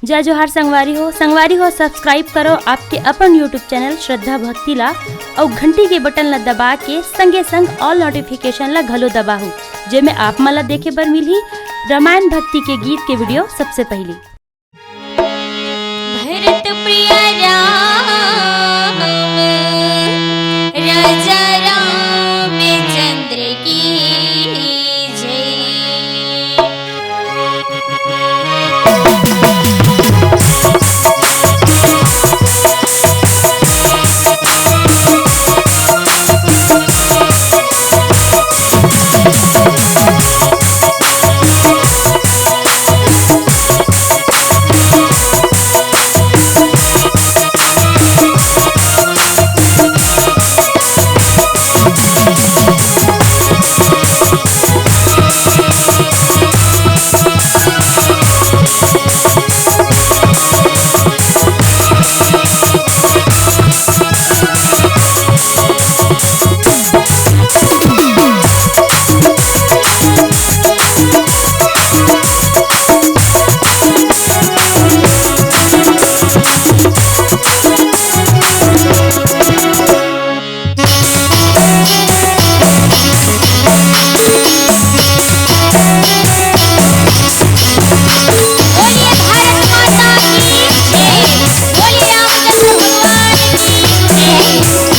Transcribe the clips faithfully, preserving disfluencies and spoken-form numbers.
जय जोहार संगवारी हो, संगवारी हो, subscribe करो आपके अपन YouTube channel श्रद्धा भक्ति ला, अउ घंटी के button ला दबा के संगे संग all notification ला घलो दबाहू, जेमे आप मन ला देखे बर मिलही रामायण भक्ति के गीत के video सबसे पहली। भरत प्रिय राम, राजा रामचंद्र की जय। बोलिए भारत माता की जय, बोलिए रामचंद्र भगवान की जय।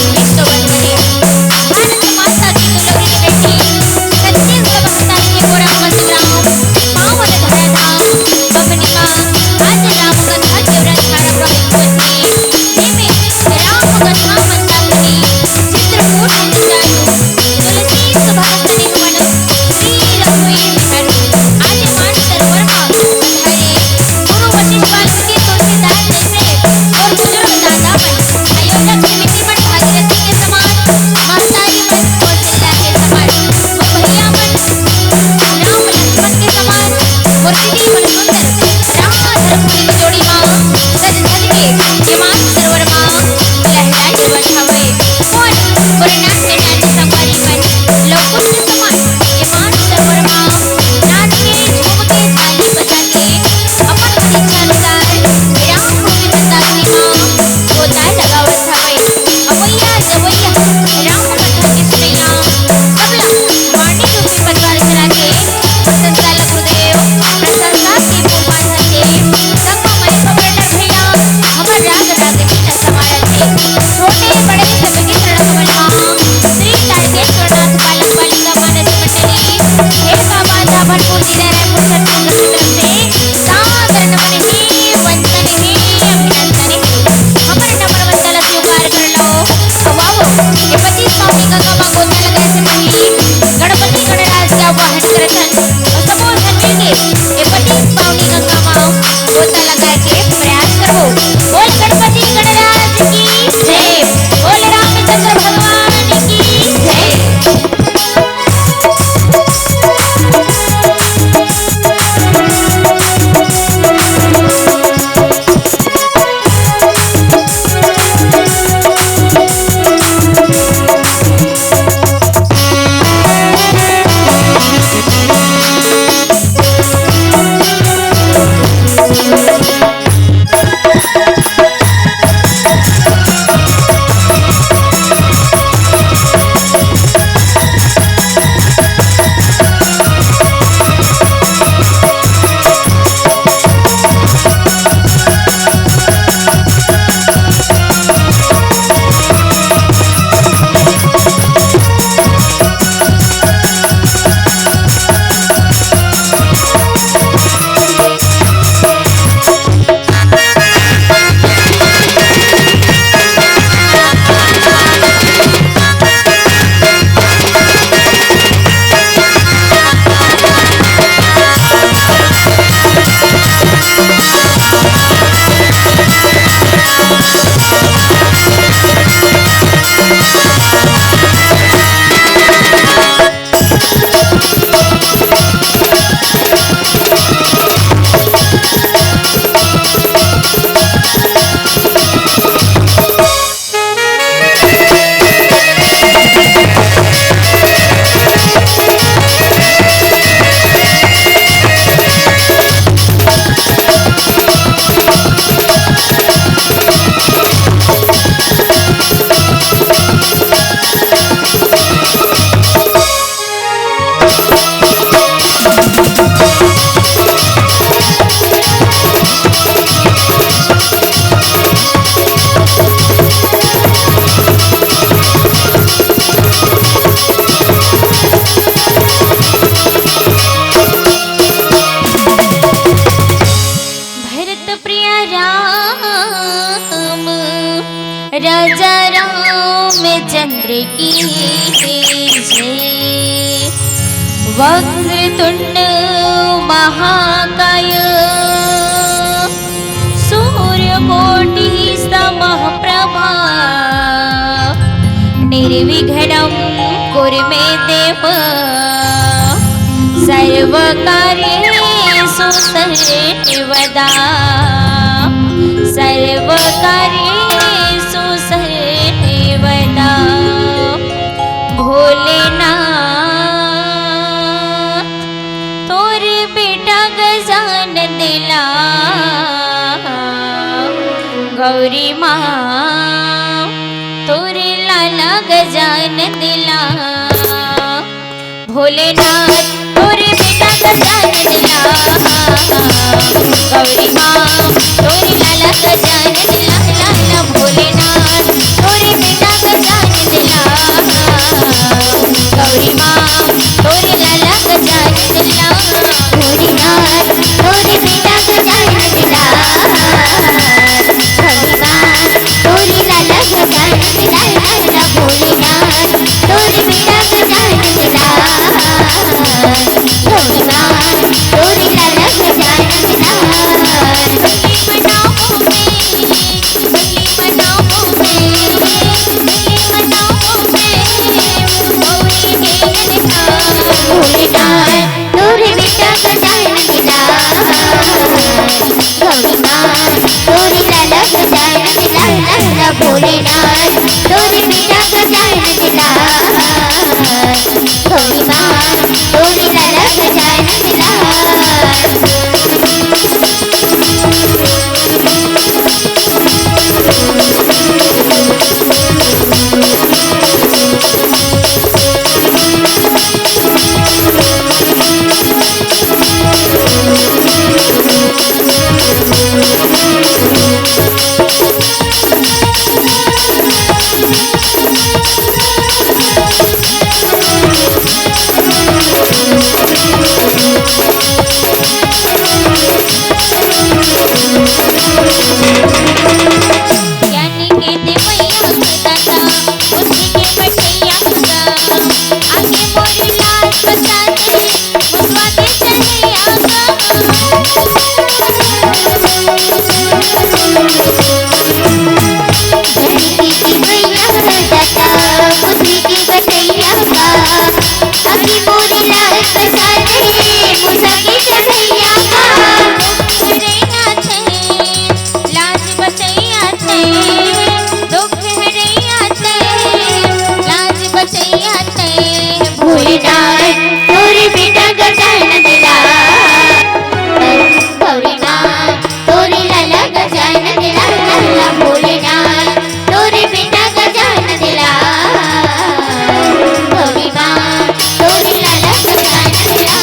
एक तो बन बोले, भारत माता की दुलारी बेटी, छत्तीसगढ़ भगता के गोरखपुर ग्राम, पावन धरा धाम, बभनी माँ, आज राम कथा के व्रत आरंभ होइस हे। जेमे राम कथा मंदाकिनी, चित्रकूट नंदन, तुलसी सुभाषिनी मन, श्री रघुवीर हर, आज मान सरोवर मा पधारे, गुरु वशिष्ठ वाल्मीकि तुलसीदास जैसे और बुजुर्ग दादा मन, आयोजक समिति मन, भागीरथी के समान, महतारी मन, कौशल्या के समान, और भैया मन, राम लक्ष्मण के समान, मोर दीदी मन सुंदर, राम धर्म की जोड़ी मा, सज धज के, ये मान सरोवर मा, लहरा जीवन हवे। कौन? मोर नान्हे नान्हे संगवारी मन, लौकुश के समान, ये मान सरोवर मा, नाच के, झूम के, ताली बजा के, अपन मन इच्छा अनुसार, राम भूमि मंदाकिनी मा, गोता लगावत हवे। अवैया जवैया, राम कथा के सुनैया, सबला, मानी रूपी परिवार चला के, प्रशंसा ल गुरुदेव, प्रशंसा के फूल बांधत हे। संग म मैं पकड़ना भैया, हमर राग रागनी न समारत हे। छोटे बड़े सबके चरण कमल मा, श्री तारकेश्वर नाथ पालक पालिका मानस मंडली, हे बाबा धामनपुर जिला रायपुर छत्तीसगढ़ की तरफ से, सादर नमन हे, वंदन हे, अभिनंदन हे। हमर नम्र वंदन ला स्वीकार कर लो। अउ आवो, ये पच्चीस पावनी गंगा मा गोता लगाए से पहली गणपति गणराज के आवाहन करत हन। अउ सबो झन मिलके ये पच्चीस पावनी गंगा मा गोता लगाए के प्रयास करबो। बोल गणपति गणराज की जय, बोल रामचंद्र भगवान की जय। राजा रामचंद्र की जय। वक्रतुंड महाकाय सूर्यकोटि समप्रभा निर्विघ्नं कुरु मे देव सर्वकार्येषु सर्वदा। सर्वकार्येषु सर्वदा। भोलेनाथ तोर बेटा गजानन दिला, गौरी माँ तोर लाला गजानन दिला। भोलेनाथ तोर बेटा गजानन दिला, गौरी माँ तोर लाला गजानन दिला, लाला भोलेनाथ तोर बेटा गजानन दिला, गौरी माँ तोर लाला गजानन दिला। भोलेनाथ तोर बेटा गजानन दिला, गौरी माँ तोर लाला गजानन दिला, लाला भोलेनाथ तोर बेटा गजानन दिला, गौरी माँ तोर लाला गजानन दिला। भोलेनाथ तोर बेटा गजानन दिला, गौरी माँ तोर लाला गजानन दिला, लाला भोलेनाथ तोर बेटा गजानन दिला, गौरी माँ तोर लाला गजानन दिला। ज्ञान के देवैया दाता, बुद्धि के बटैया गा, आके मोर लाज बचा दे, मुखवा के चढ़ैया गा। ज्ञान के देवैया दाता, बुद्धि के बटैया गा, आके मोर लाज बचा दे, मुखवा के चढ़ैया गा। लाज बचैया तैं, दुख हरैया तैं, लाज बचैया तैं। भोलेनाथ तोर बेटा गजानन दिला, गौरी माँ तोर लाला गजानन दिला, लाला भोलेनाथ तोर बेटा गजानन दिला, गौरी माँ तोर लाला गजानन दिला।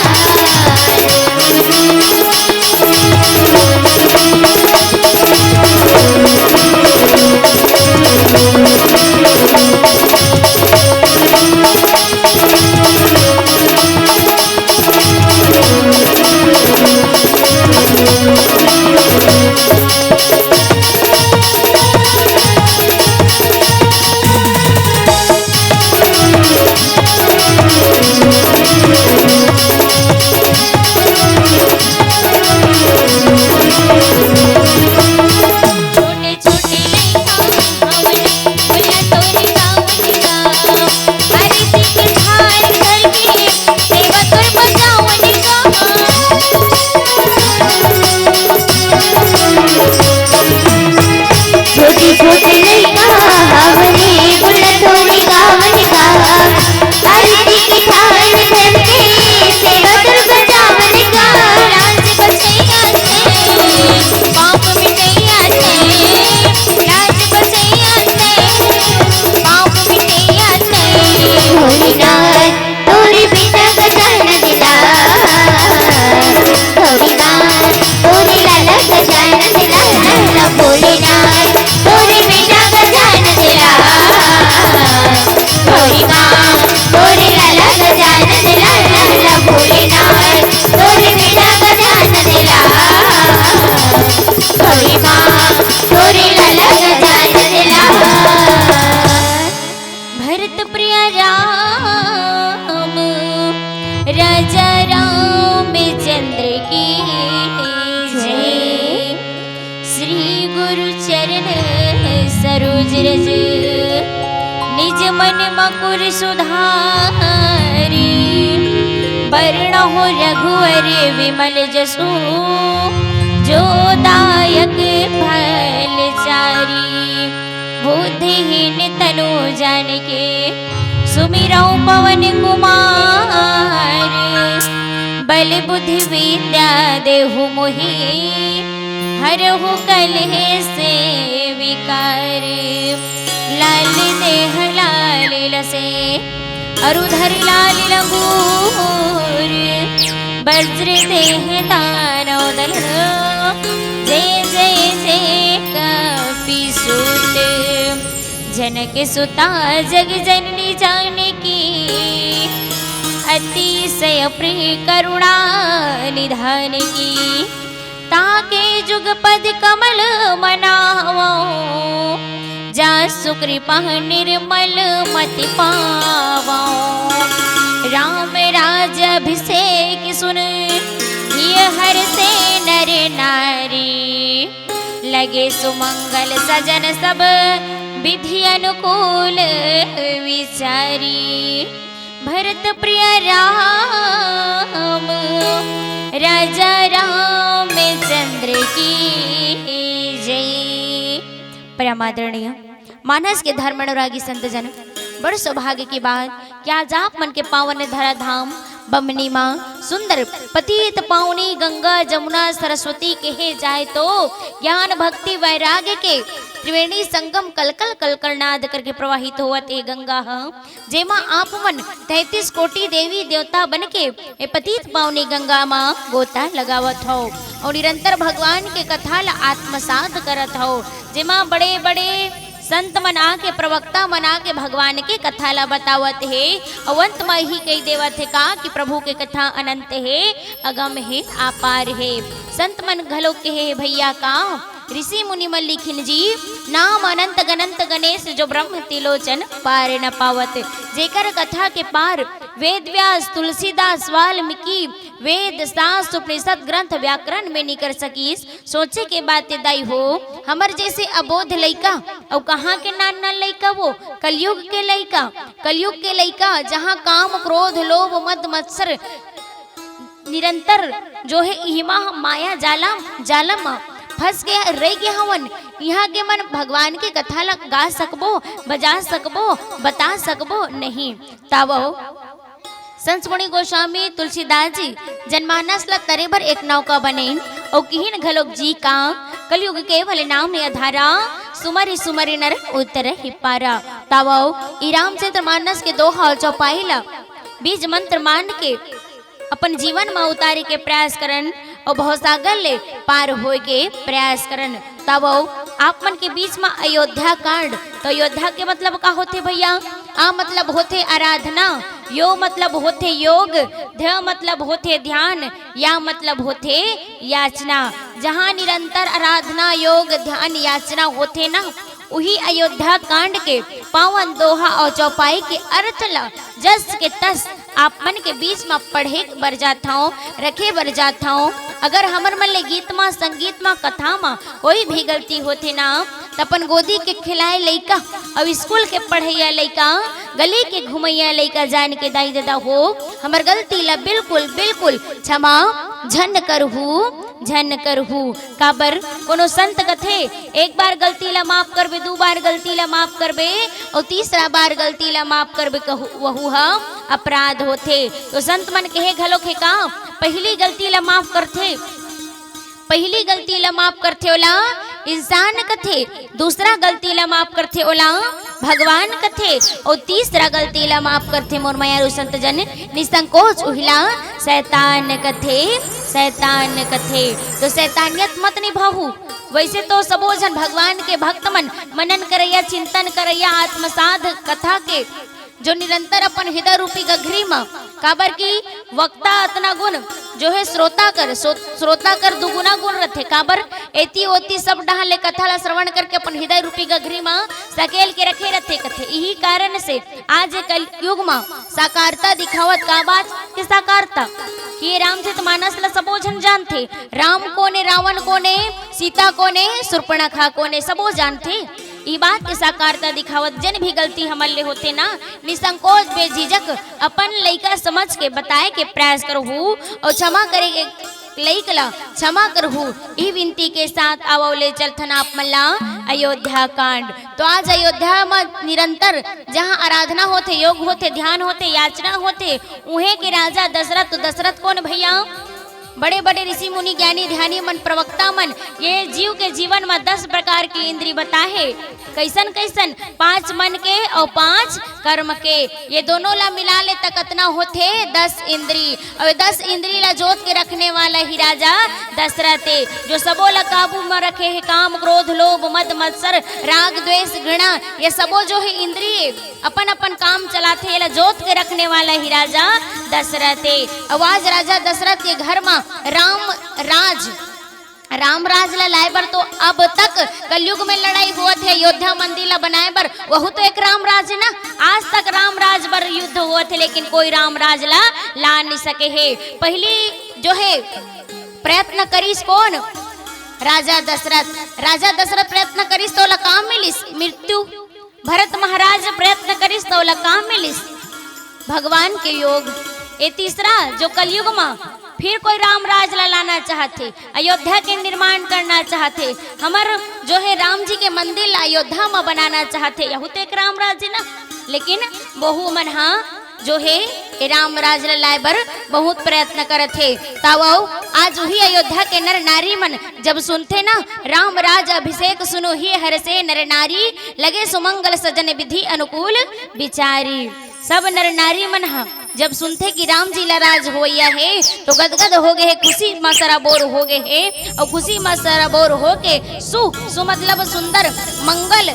छोटे छोटे लइका हवन, भोला तोरे गावन गा। आरती के थाल धर के, सेवा तोर बजावन गा। छोटे छोटे लइका हवन, भोला तोरे गावन गा। आरती के थाल धर के, सेवा तोर बजावन गा। लाज बचैया तैं, पाप मिटैया तैं, लाज बचैया तैं, पाप मिटैया तैं। भोलेनाथ तोर बेटा गजानन दिला, गौरी माँ तोर लाला गजानन दिला, लाला भोलेनाथ तोर बेटा गजानन दिला, गौरी माँ तोर लाला गजानन दिला, लाला भोलेनाथ तोर बेटा गजानन दिला, गौरी माँ तोर लाला गजानन दिला। रोज रज निज मन मकुर सुधारी। बरनहु रघुवर विमल जसु, जो दायक फल चारी। बुद्धिहीन तनु जानिके, सुमिरौ पवन कुमार। बल बुद्धि विद्या देहु मोहि, हरहु कलेस विकार। लाल देह लाल लसे, अरु धरि लाल लंगूर। वज्र देह दानव दल, जय जय जय कपि सूत। जनक सुता जग जननी जानकी, अतिशय प्रिय करुणा निधान की। ताके जुग पद कमल मनावो, जासु कृपा निर्मल मति पावो। राम राज अभिषेक सुन, हिय हर्षे नर नारी। लगे सुमंगल सजन सब, विधि अनुकूल विचारी। भरत प्रिय राम, राजा रामचंद्र की जय। परम आदरणीय मानस के धर्म अनुरागी संत जन, बड़ सौभाग्य की बात कि आज आप मन के पावन धरा धाम बमनी माँ सुंदर पतित पावनी गंगा जमुना सरस्वती कहे जाए तो ज्ञान भक्ति वैराग्य के त्रिवेणी संगम कलकल कलकल नाद करके प्रवाहित होवत ए गंगा ह, जेमा आप मन तैंतीस कोटि देवी देवता बन के ए पतित पावनी गंगा मा गोता लगावत हव और निरंतर भगवान के कथा ला आत्मसात करत हव, जेमा बड़े बड़े संत मन आके, प्रवक्ता मन आके भगवान के कथा ला बतावत हे। अउ अंत मा ही कही देवत हे का कि प्रभु के कथा अनंत हे, अगम हे, अपार हे। संत मन घलो कहे हे भैया का, ऋषि मुनि मन लिखिन जी, नाम अनंत गनंत गणेश, जो ब्रह्म तिलोचन पार न पावत। जेकर कथा के पार वेद व्यास, तुलसीदास, वाल्मीकि, वेद, शास्त्र, उपनिषद, ग्रंथ, व्याकरण में निकर सकीस। सोचे के बात ए दाई हो, हमर जैसे अबोध लइका, अउ कहाँ के नान नान लइका वो, कलयुग के लइका, कलयुग के लइका, जहाँ काम, क्रोध, लोभ, मद, मत्सर निरंतर जो हे, इहिमा हम माया जालम, जालम म फंस के रह गे हवन। इहाँ के मन भगवान के कथा ला गा सकबो, बजा सकबो, बता सकबो नहीं। तावो संत मुनि गोस्वामी तुलसीदास जी जनमानस ला तरे बर एक नौका बनेन, अउ किहिन घलोक जी का, कलयुग केवल नाम अधारा, सुमरि सुमरि नर उतरहि पारा। तावो ई रामचरित मानस के दोहा अउ चौपाई ला बीज मंत्र मान के अपन जीवन म उतारे के प्रयास करन अउ भवसागर ले पार होए के प्रयास करन। तब अउ आप मन के बीच म अयोध्या कांड, तो अयोध्या के मतलब का होथे भैया? आ मतलब होथे आराधना, यो मतलब होथे योग, ध्य मतलब होथे ध्यान, या मतलब होथे याचना। जहाँ निरंतर आराधना, योग, ध्यान, याचना होथे ना, उही अयोध्या कांड के पावन दोहा अउ चौपाई के अर्थ ल जस के तस आप मन के बीच म पढ़े बर जाथंव, रखे बर जाथंव। अगर हमर मन ले गीत म, संगीत म, कथा म कोई भी गलती होथे ना, त अपन गोदी के खिलाए लइका अउ स्कूल के पढ़इया लइका, गली के घुमइया लइका जान के दाई ददा हो, हमर गलती ल बिल्कुल, बिल्कुल क्षमा झन करहू, झन करहू। काबर कोनो संत कथे, एक बार गलती ला माफ करबे, दू बार गलती ला माफ करबे, अउ तीसरा बार गलती ला माफ करबे, कहू, वहू ह अपराध होथे। तो संत मन कहे घलो हे का, पहली गलती ला माफ करथे, पहली गलती ला माफ करथे ओला इंसान कथे, दूसरा गलती ला माफ करथे ओला भगवान कथे, अउ तीसरा गलती ला माफ करथे मोर मयारू संत जन निसंकोच उहिला शैतान कथे, शैतान कथे। तो शैतानियत मत निभाहू। वैसे तो सबो झन भगवान के भक्त मन, मनन करैया, चिंतन करैया, आत्मसाध कथा के जो निरंतर अपन हृदय रूपी गघरी म, काबर कि वक्ता अतना गुण जो हे श्रोता कर, सो-, श्रोता कर दुगुना गुण रथे। काबर एती ओती सब डहान ले कथा ला श्रवण करके अपन हृदय रूपी गघरी म सकेल के रखे रथे कथे। इही कारण से आज कलयुग म साकारता दिखावत का बात के साकारता कि ये रामचरित मानस ला सबो झन जानथे। राम कोने, रावण कोने, सीता कोने, सुर्पणखा कोने, सबो जानथे। ई बात के साकारता दिखावत, जेन भी गलती हमन ले होथे ना, निसंकोच बेझिझक अपन लइका समझ के बताए के प्रयास करहू अउ क्षमा करे के लइक ला क्षमा करहू। ई विनती के साथ आवव ले चलथन आप मन ला अयोध्या कांड। तो आज अयोध्या म निरंतर जहाँ आराधना होथे, योग होथे, ध्यान होथे, याचना होथे, उहें के राजा दशरथ। तो दशरथ कोन भैया? बड़े-बड़े ऋषि मुनि, ज्ञानी ध्यानी मन, प्रवक्ता मन, ये जीव के जीवन म दस प्रकार के इंद्री बताहे। कइसन-कइसन? पांच मन के अउ पांच कर्म के। ये दोनों ला मिला ले त कतना होथे? दस इंद्री। अउ ये दस इंद्री ला जोत के रखने वाला ही राजा दशरथ हे, जो सबो ला काबू म रखे हे। काम, क्रोध, लोभ, मद, मत्सर, राग, द्वेष, घृणा, ये सबो जो हे इंद्री, अपन-अपन काम चलाथे, एला जोत के रखने वाला ही राजा दशरथ हे। अउ आज राजा दशरथ के घर म राम राज, राम राज ला लाए बर तो अब तक कलयुग में लड़ाई होवत हे, अयोध्या मंदिर ला बनाए बर, वहू तो एक राम राज हे ना। आज तक राम राज बर युद्ध होवत हे, लेकिन कोई राम राज ला ला नहीं सके हे। पहली जो हे प्रयत्न करिस कोन? राजा दशरथ। राजा दशरथ प्रयत्न करिस तो ओला का मिलिस? मृत्यु। भरत महाराज प्रयत्न करिस त ओला का मिलिस? भगवान के योग। ए तीसरा जो कलयुग म फिर कोई राम राज ला लाना चाहथे, अयोध्या के निर्माण करना चाहथे, हमर जो हे राम जी के मंदिर ला अयोध्या म बनाना चाहथे, यहू तो एक राम राज हे ना। लेकिन वहू मन हा जो हे ए राम राज ला लाए बर बहुत प्रयत्न करत हे। तावव आज उही अयोध्या के नर नारी मन जब सुनथे ना, "राम राज अभिषेक सुनो ही हर्षे नर नारी, लगे सुमंगल सजन विधि अनुकूल विचारी।" सब नर नारी मन ह जब सुनथे कि राम जी ला राज होइया हे, तो गदगद हो गए हे, खुशी म सराबोर हो गए हे, अउ खुशी म सराबोर होके सु, सु मतलब सुंदर, मंगल,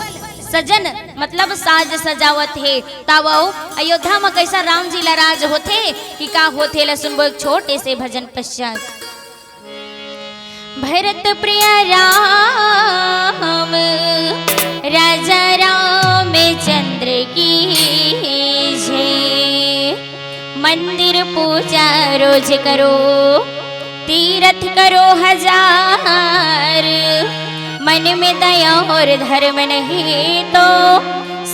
सजन मतलब साज सजावत हे। तावव अयोध्या म कैसा राम जी ला राज होथे कि का होथे, ला सुनबो एक छोटे से भजन पश्चात। भरत प्रिय राम, राजा रामचंद्र की जय। मंदिर पूजा रोज करो, तीरथ करो हजार, मन में दया और धर्म नहीं तो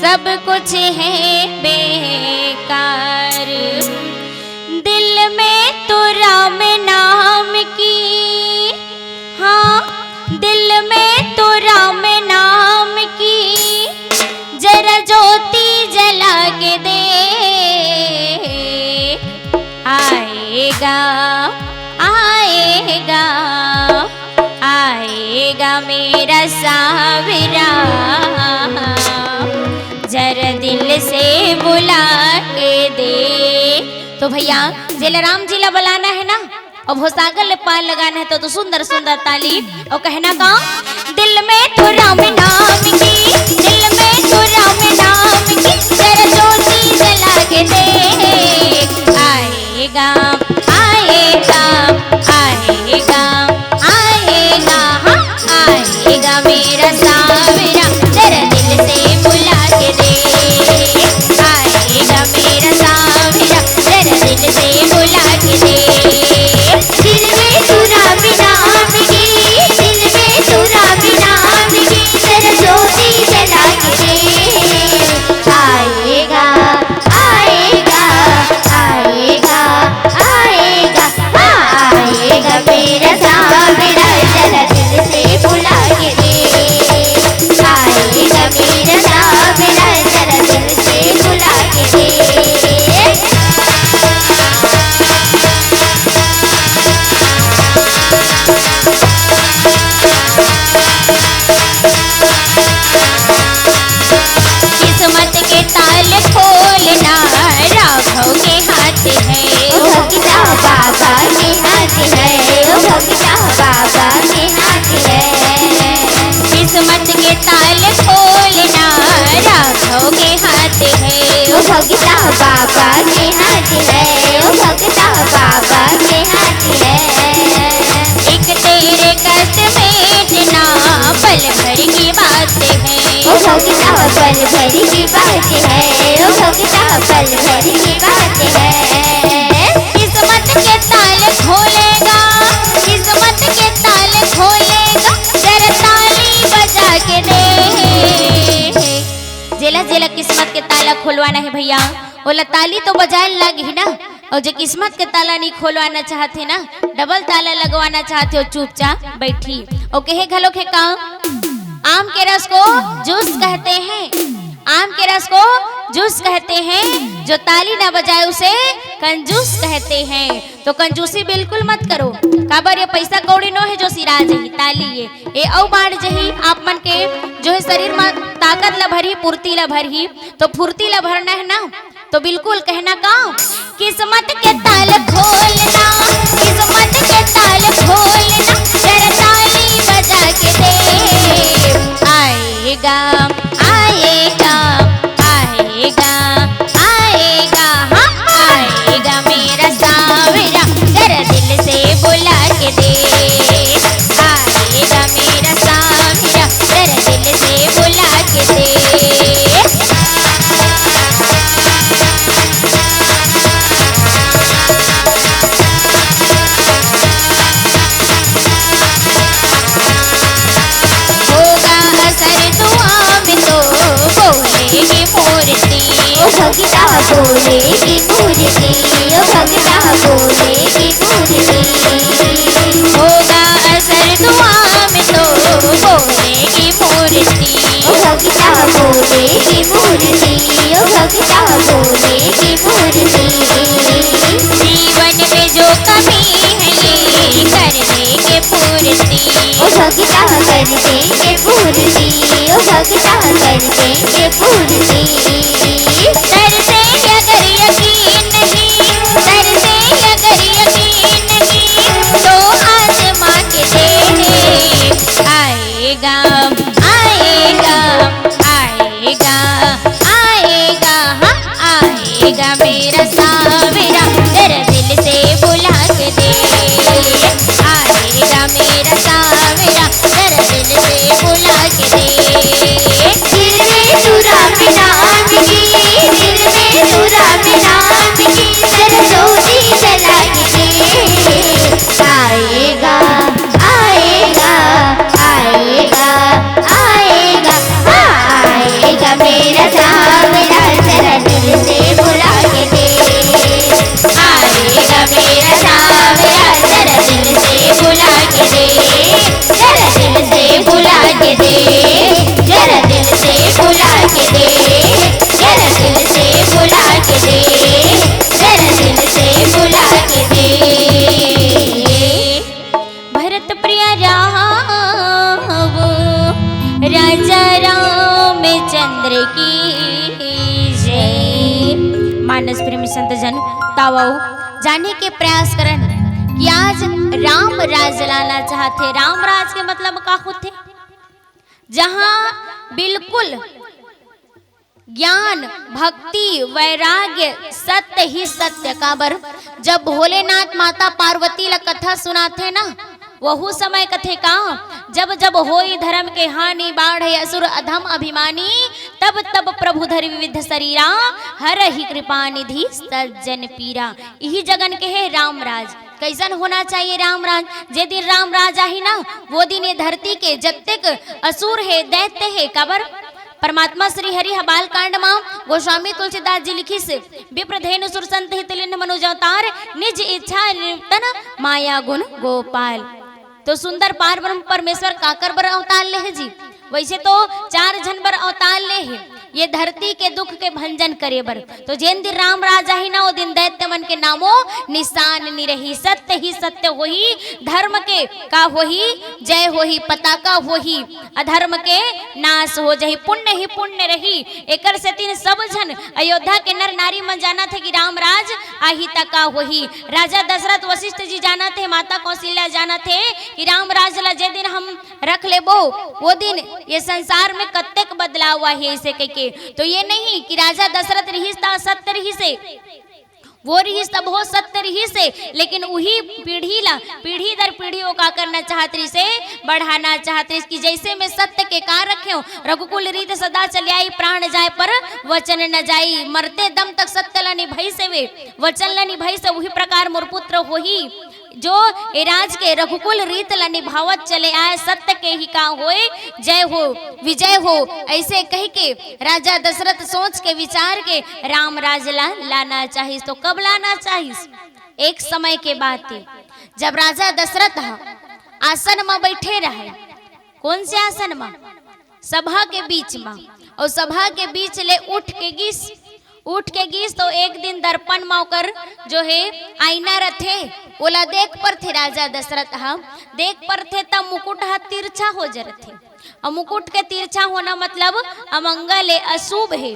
सब कुछ है बेकार। दिल में तो राम नाम की, हाँ, दिल में तो राम नाम की जरा ज्योति जला के दे। आएगा, आएगा, आएगा मेरा सावरा, जरा दिल से बुला के दे। तो भैया, जेला राम जी ला बुलाना है ना, अब हो सागर ले पार लगाना है तो, तो सुंदर सुंदर ताली और कहना का, दिल में तो राम नाम की, दिल में तो राम नाम की, जरा ज्योति जला के दे। आएगा, आएगा, आएगा, आएगा, हाँ, आएगा मेरा सावरा, जरा दिल से बुला के दे। आएगा मेरा सावरा, जरा दिल से बुला के दे। दिल में तो राम नाम की, दिल में तो राम नाम की, जरा ज्योति जला के दे। आएगा, आएगा, आएगा, आएगा, हाँ, आएगा मेरा सावरा, जरा दिल से बुला के दे। आएगा मेरा सावरा, जरा दिल से बुला के दे। किस्मत के ताल खोलना राघव के हाथ है। ओ भक्ता बाबा के हाथ है, ओ भक्ता बाबा के हाथ है। किस्मत के ताल खोलना राघव के हाथ है। ओ भक्ता बाबा के हाथ है, ओ भक्ता बाबा के हाथ है। एक तेरे कष्ट मेटना पल भर की बात है। ओ भक्ता पल भर की बात है, ओ भक्ता पल भर की बात है। किस्मत के ताल खोलेगा, किस्मत के ताल खोलेगा, जरा ताली बजा के दे। किस्मत के ताला खोलवाना हे भइया, ओला ताली तो बजाए ल लागही ना। अउ जे किस्मत के ताला नइ खोलवाना चाहत हे ना, डबल ताला लगवाना चाहत हे, ओ चुपचाप बइठही। अउ कहे घलोक हे का, आम के रस को जूस कहते हैं, आम के रस को जूस कहते हैं, जो ताली ना बजाए उसे कंजूस कहते हैं। तो कंजूसी बिल्कुल मत करो, काबर ये पइसा कौड़ी नो हे जो सिरा जही, ताली ये, ये अउ बाढ़ जही। आप मन के जो हे शरीर म ताकत ल भरही, फुर्ती ल भरही, तो फुर्ती ल भरना हे ना, तो बिल्कुल कहना का, किस्मत के ताल खोलना, किस्मत के ताल खोलना, जरा ताली बजा के दे। आएगा, आएगा, आएगा, आएगा, हाँ, आएगा मेरा सांवरा, जरा दिल से बुला के दे। आएगा मेरा सांवरा, जरा दिल से बुला के दे। होगा असर दुआ में तो बोलेगी मूर्ति। ओ भगता बोलेगी मूर्ति, ओ भगता बोलेगी मूर्ति। होगा असर दुआ में तो बोलेगी मूर्ति। ओ भगता बोलेगी मूर्ति, ओ भगता बोलेगी मूर्ति। जीवन में जो कमी है ये कर देंगे पूर्ति। ओ भगता कर देंगे पूर्ति, ओ भगता कर देंगे पूर्ति। सर से अगर यकीन नहीं, सर से अगर यकीन नहीं, तो आसमां के तेरे आएगा, आएगा, आएगा, आएगा, हाँ, आएगा मेरा सांवरा, जरा दिल से बुला के दे। आएगा मेरा सांवरा, जरा दिल से बुला के दे। दिल में सुरा में नाम की, दिल में सुरा में नाम की, जरा ज्योति जला के दे। आएगा, आएगा, आएगा, आएगा, हाँ, आएगा मेरा सांवरा, जरा दिल से बुला के दे। आएगा मेरा सांवरा, जरा दिल से बुला के दे, जरा दिल से बुला के दे, जरा दिल से बुला के दे, जरा दिल से बुला के दे, जरा दिल से बुला के दे। भरत प्रिय राघव राजा रामचंद्र की जय। मानस प्रेमी संत जन, तावव जाने के प्रयास करन कि आज राम राज लाना चाहत हे। राम राज के मतलब का होथे? जहाँ बिल्कुल ज्ञान, भक्ति, वैराग्य, सत्य ही सत्य। काबर? जब भोलेनाथ माता पार्वती ला कथा सुनाथे ना, वहू समय कथे का, जब जब होई धर्म के हानि, बाढ़े असुर अधम अभिमानी, तब तब प्रभु धरि विविध शरीरा, हरहि कृपा निधि सज्जन पीरा। इही जगन के हे राम राज। कैसन होना चाहिए राम राज? जे दिन राम राज आही ना, वो दिन ये धरती के जत्तेक असुर हे, दैत्य हे, काबर? परमात्मा श्री हरि ह बालकांड म गोस्वामी तुलसीदास जी लिखिस, विप्र धेनु सुर संत हित लिन्ह मनुज अवतार, निज इच्छा निरतन माया गुण गोपाल। तो सुंदर पार ब्रह्म परमेश्वर काकर बर अवतार ले हे जी? वैसे तो चार झन बर अवतार ले हे, ये धरती के दुख के भंजन करे बर। तो जेन दिन राम राज आही ना, ओ दिन दैत्य मन के नामो निशान नि रही। सत्य ही सत्य होही, धर्म के का होही? जय होही, पताका होही, अधर्म के नाश हो जाही, पुण्य ही पुण्य रही। एकर सेतिन सब झन अयोध्या के नर नारी मन जानत हे कि राम राज आही त का होही। राजा दशरथ वशिष्ठ जी जानत हे, माता कौशल्या जानत हे कि राम राज ला जे दिन हम रख लेबो, वो दिन ये संसार में कत्तेक बदलाव आही, ऐसे कहिके। तो ये नहीं कि राजा दशरथ रिहिस त सत्य रिहिस हे, वो रिहिस तभो सत्य रिहिस हे, लेकिन उही पीढ़ी ला, पीढ़ी दर पीढ़ी वो का करना चाहत रिहिस हे, बढ़ाना चाहत रिहिस कि जैसे मैं सत्य के का रखे हूँ, रघुकुल रीत सदा चले आई, प्राण जाए पर वचन न जाई, मरते दम तक सत्य ला निभाइस हे वे, वचन ला निभाइस हे, उही प्रकार मोर पुत्र होही। जो ए राज के रघुकुल रीत ला निभावत चले आए, सत्य के ही का होए, जय हो, विजय हो। ऐसे कह के राजा दशरथ सोच के विचार के राम राज ला लाना चाहिस। तो कब लाना चाहिस? एक समय के बात हे, जब राजा दशरथ ह आसन म बैठे रहे। कौन से आसन म? सभा के बीच म। और सभा के बीच ले उठ के गिस, उठ के गिस तो एक दिन दर्पण म ओकर जो हे आईना रथे, ओला देख परथे राजा दशरथ ह। देख परथे त मुकुट ह तिरछा हो जरथे। और मुकुट के तिरछा होना मतलब अमंगल हे, अशुभ हे।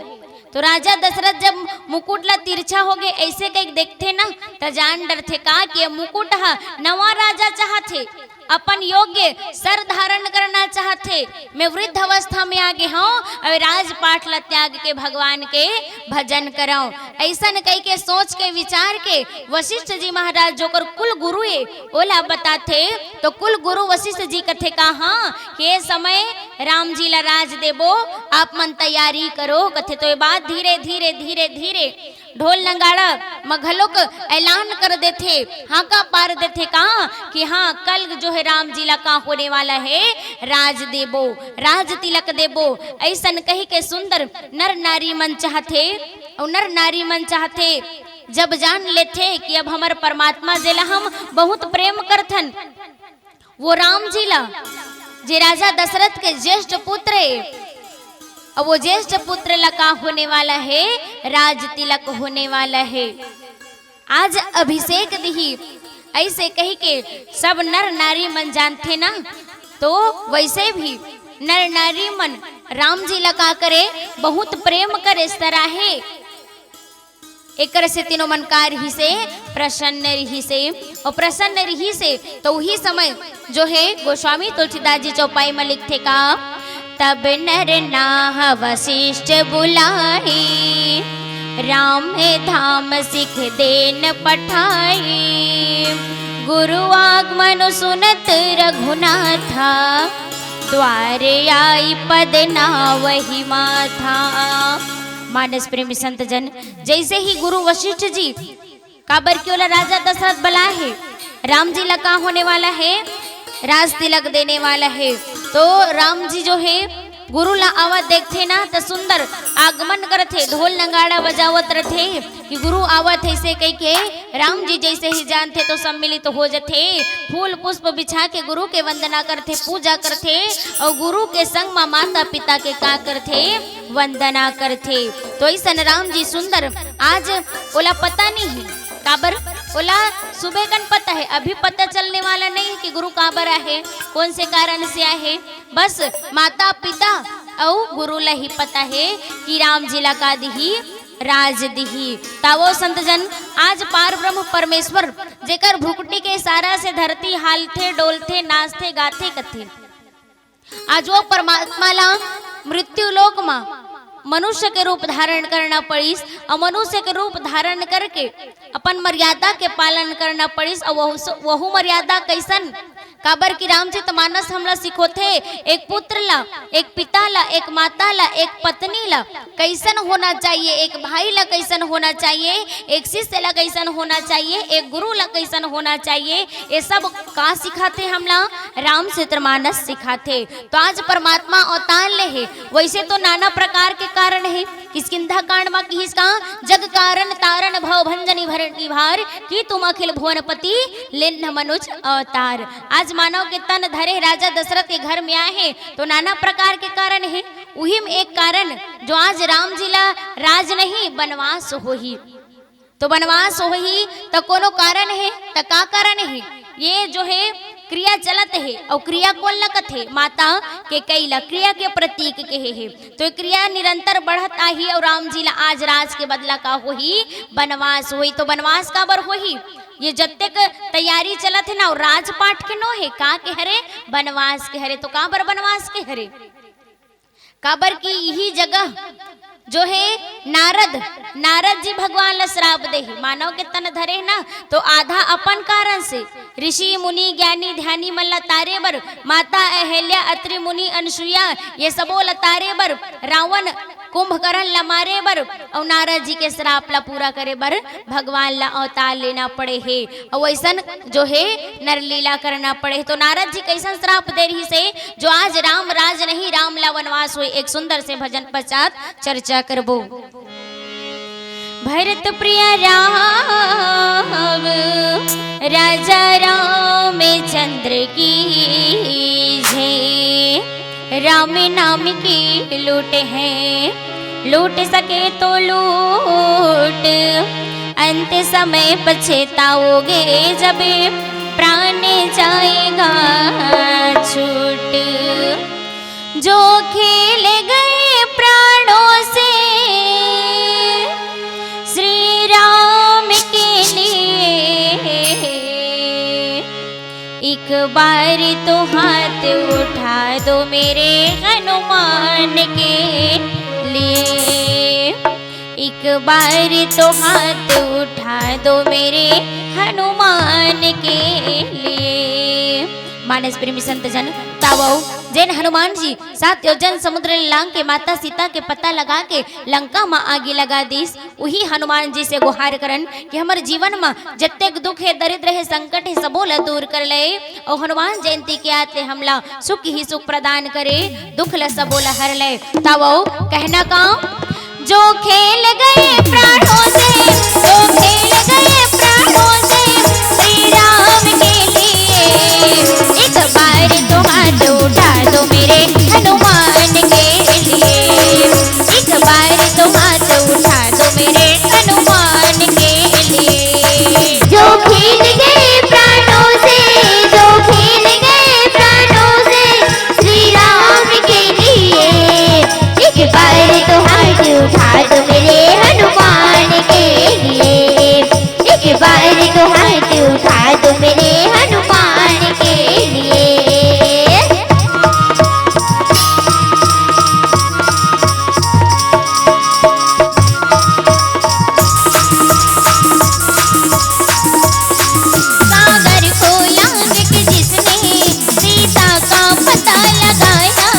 तो राजा दशरथ जब मुकुट ला तिरछा होगे ऐसे कहिके देखथे ना, त जान डरथे का कि ये मुकुट ह नवा राजा चाहथे, अपन योग्य सर धारण करना चाहथे। मैं वृद्ध अवस्था में आ गे हूँ, अब राजपाट ला त्याग के भगवान के भजन करऊं। ऐसन कहिके सोच के विचार के वशिष्ठ जी महाराज जोकर कुल गुरु हे, ओला बताथे। तो कुल गुरु वशिष्ठ जी कथे का, हाँ, के समय राम जी ला राज देबो, आप मन तैयारी करो कथे। तो ये बात धीरे धीरे धीरे धीरे ढोल नगाड़ा म घलोक ऐलान कर देथे, हाका पार देथे का कि हाँ, कल जो हे राम जी ला का होने वाला हे, राज देबो, राज तिलक देबो। ऐसन कहि के सुंदर नर नारी मन चाहथे, अउ नर नारी मन चाहथे, जब जान लेथे कि अब हमर परमात्मा जेला हम बहुत प्रेम करथन, वो राम जी ला, जे राजा दशरथ के ज्येष्ठ पुत्र हे, अब वो ज्येष्ठ पुत्र ला का होने वाला हे, राज तिलक होने वाला हे। आज अभिषेक दिही, ऐसे कहि के सब नर नारी मन जानथे ना। तो वैसे भी नर नारी मन राम जी ला का करे, बहुत प्रेम करे, सराहे। एकर सेती ओमन का रिहिसे, प्रसन्न रिहिसे। अउ प्रसन्न रिहिसे, तो उही समय जो हे गोस्वामी तुलसीदास जी चौपाई म लिखथे का, तब नर नाह वशिष्ठ बुलाए, राम धाम सिख देन पठाए। गुरु आगमन सुनत रघुनाथा, द्वार आई पद नावहि माथा। मानस प्रेमी संत जन, जैसे ही गुरु वशिष्ठ जी, काबर कि ओला राजा दशरथ बलाए हे, राम जी ला का होने वाला हे, राज तिलक देने वाला हे। तो राम जी जो हे, गुरु ला आवत देखथे ना, त सुंदर आगमन करथे, ढोल नगाड़ा बजावत रथे कि गुरु आवत हे, ऐसे कहि के राम जी जैसे ही जानथे तो सम्मिलित हो जथे, फूल पुष्प बिछा के गुरु के वंदना करथे, पूजा करथे, अउ गुरु के संग म माता पिता के का करथे, वंदना करथे। तो ऐसन राम जी सुंदर, आज ओला पता नहीं हे, काबर ओला सुबह कन पता हे, अभी पता चलने वाला नहीं हे कि गुरु काबर आहे, कौन से कारण से आहे। बस माता पिता अउ गुरु ला ही पता हे कि राम जी ला का दिही, राज दिही। तावो संत जन, आज पार ब्रह्म परमेश्वर जेकर भुकटी के इशारा से धरती हालथे, डोलथे, नाचथे, गाथे, कथे, आज वो परमात्मा ला मृत्यु लोक म मनुष्य के रूप धारण करना पड़िस, अउ मनुष्य के रूप धारण करके अपन मर्यादा के पालन करना पड़िस, अउ वहू स-, वहू मर्यादा कैसन? काबर कि रामचरित मानस हमला सिखोथे, एक पुत्र ला, एक पिता ला, एक माता ला, एक पत्नी ला कैसन होना चाहिए, एक भाई ला कैसन होना चाहिए, एक शिष्य ला कैसन होना चाहिए, एक गुरु ला कैसन होना चाहिए, ये सब का सिखाथे हमला? रामचरित मानस सिखाथे। तो आज परमात्मा अवतार ले हे, वैसे तो नाना प्रकार के कारण हे। किष्किंधा कांड म किहिस का, जग कारण तारण भव भंजन निभर निभार, की तुम अखिल भुवनपति लेन्ह मनुज अवतार। आज मानव के तन धरे राजा दशरथ के घर में आए हे, तो नाना प्रकार के कारण हे। उही म एक कारण जो आज राम जी ला राज नहीं, बनवास होही। तो बनवास होही त कोनो कारण हे, त का कारण हे? ये जो हे क्रिया चलत हे, अउ क्रिया कोन ला कथे? माता कैकेयी ला क्रिया के प्रतीक कहे हे। तो ये क्रिया निरंतर बढ़त आही, अउ राम जी ला आज राज के बदला का होही? बनवास होही। तो बनवास काबर होही? ये जतेक तैयारी चलत हे ना, अउ राजपाट के नो हे, का के हरे? बनवास के हरे। तो काबर बनवास के हरे? काबर कि इही जगह जो हे नारद, नारद जी भगवान ला श्राप दे हे, मानव के तन धरे हे ना, तो आधा अपन कारण से ऋषि मुनि ज्ञानी ध्यानी मन ला तारे बर, माता अहल्या, अत्रि मुनि अनसुईया, ये सबो ला तारे बर रावण कुंभकर्ण ला मारे बर अउ नारद जी के श्राप ला पूरा करे बर भगवान ला अवतार लेना पड़े हे। अउ अइसन जो हे नरलीला करना पड़े हे। तो नारद जी कइसन श्राप दे रहिस हे जो आज राम राज नहीं, राम ला वनवास होय। एक सुंदर से भजन पश्चात चर्चा करबो। भरत प्रिय राघव राजा रामचंद्र की जय। राम नाम की लूट है, लूट सके तो लूट, अंत समय पछताओगे जब प्राण जाएगा छूट। जो खेल गए प्राणों से श्री राम के लिए, एक बार तो हाथ उठा दो मेरे हनुमान के लिए, एक बार तो हाथ उठा दो मेरे हनुमान के लिए। मानस प्रेमी संत जन, तावव जेन हनुमान जी सात योजन समुद्र ले लांग के माता सीता के पता लगा के लंका म आगी लगा दीस, उही हनुमान जी से गुहार करन कि हमर जीवन म जतेक दुख हे, दरिद्र हे, संकट हे, सबो ल दूर कर ले। अउ हनुमान जयंती के आते हमला सुख ही सुख प्रदान करे, दुख ल सबो ल हर ले। तावव कहना का, जो खेल गए प्राणों से, जो खेल गए प्राणों से श्री राम के लिए, एक बार तो हाथ उठा दो मेरे हनुमान के लिए, एक बार तो हाथ उठा दो मेरे हनुमान के लिए। जो खेल गए प्राणों से, जो खेल गए प्राणों से श्री राम के लिए, एक बार तो हाथ उठा दो मेरे हनुमान के लिए, एक बार तो हाथ उठा दो मेरे हनुमान के लिए। सागर को लांघ के जिसने सीता का पता लगाया,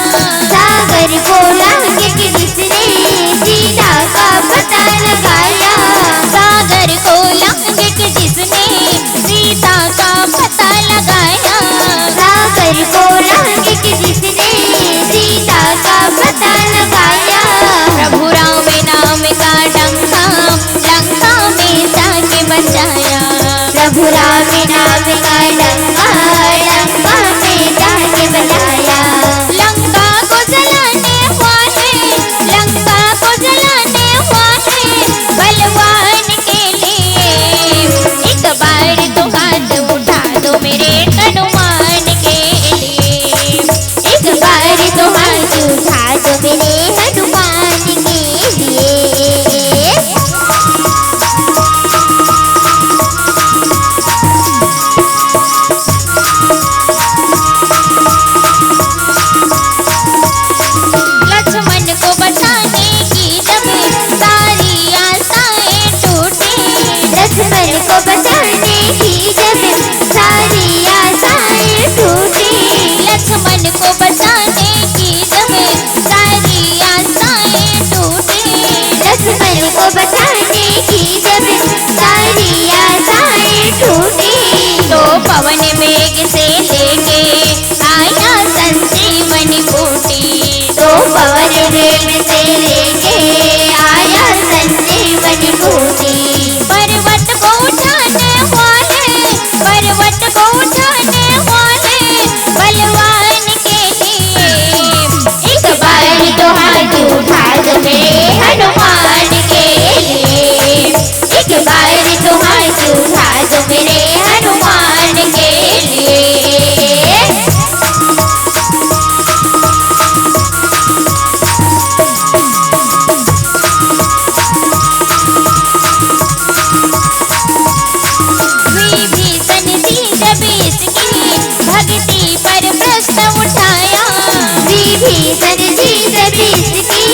सागर को लांघ के जिसने सीता का पता लगाया, सागर को लांघ के जिसने सीता का पता लगाया, सागर को लांघ के जिसने सीता का पता लगाया। प्रभु राम नाम का डंका लंका में जाके बजाया, प्रभु राम नाम का डंका लंका में जाके बजाया। लंका को जलाने वाले, लंका को जलाने वाले बलवान के लिए एक बार तो हाथ उठा दो मेरे हनुमान के लिए, एक बार तो हाथ उठा दो मेरे हनुमान के लिए। लक्ष्मण को बचाने की जब सारी आशाएं टूटी, लक्ष्मण को बचाने की जब सारी आशाएं टूटी, लक्ष्मण को बचाने की जब सारी आशाएं टूटी, लक्ष्मण को बचाने की जब सारी आशाएं टूटी, तो पवन वेग से लेके आया संजीवनी बूटी, तो पवन वेग से लेके आया संजीवनी बूटी। पर्वत को उठाने वाले, पर्वत को उठाने वाले बलवान के लिए एक बार तो हाथ उठा दो मेरे हनुमान के लिए, एक बार तो हाथ उठा दो मेरे हनुमान के लिए। विभीषण जी जब इसकी भक्ति पर प्रश्न उठाया, विभीषण जी जब इसकी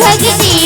भक्ति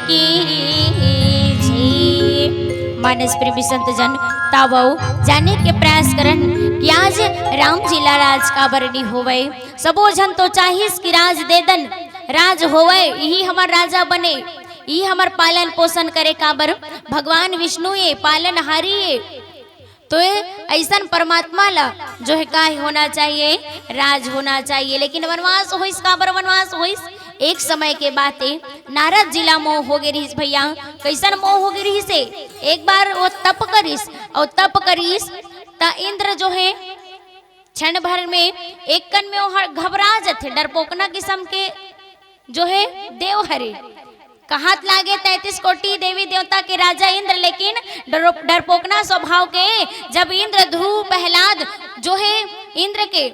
कीजिए। मानस प्रेमी संत जन, तावव जाने के प्रयास करन कि आज राम जी ला राज काबर नी होवय। सबो झन तो चाहिस कि राज दे दन, राज होवय, इही हमर राजा बने, इही हमर पालन पोषण करे। काबर? भगवान विष्णु ये पालनहारी ये। तो ये अइसन परमात्मा ला जो है का होना चाहिए, राज होना चाहिए। लेकिन वनवास होइस, काबर वनवास होइस? एक समय के बात ए, नारद जी ला मोह होगे रिहिस भैया। कइसन मोह होगे रिहिस हे? एक बार वो तप करिस, अउ तप करिस त इंद्र जो है क्षण भर में एक कन में वो घबरा जथे, डरपोकना किसम के जो है देव हरे। कहत लागे तैंतीस कोटि देवी देवता के राजा इंद्र, लेकिन डर-, डरपोकना स्वभाव के। जब इंद्र, ध्रुव, प्रहलाद जो है इंद्र के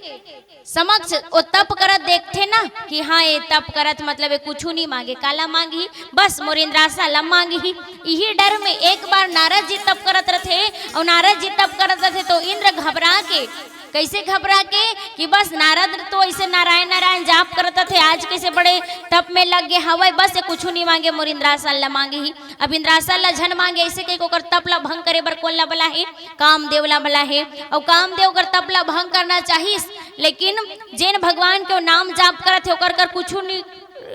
समक्ष वो तप करत देखथे ना कि हाँ, ये तप करत, मतलब ये कुछू नहीं मांगे, काला मांगही? बस मोर इंद्रासन ला मांगही। इही डर में एक बार नारद जी तप करत रथे, अउ नारद जी तप करत रथे तो इंद्र घबरा के, कइसे घबरा के कि बस नारद तो अइसे नारायण नारायण जाप करत रथे, आज कइसे बड़े तप में लग गे हवय, बस ये कुछू नहीं मांगे, मोर इंद्रासन ला मांगही। अब इंद्रासन ला झन मांगे, अइसे कहिके ओकर तप ला भंग करे बर कोन ला बलाहे? कामदेव ला बलाहे। अउ कामदेव ओकर तप ला भंग करना चाहिस, लेकिन जेन भगवान के वो नाम जाप करत हे ओकर कर कुछू नहीं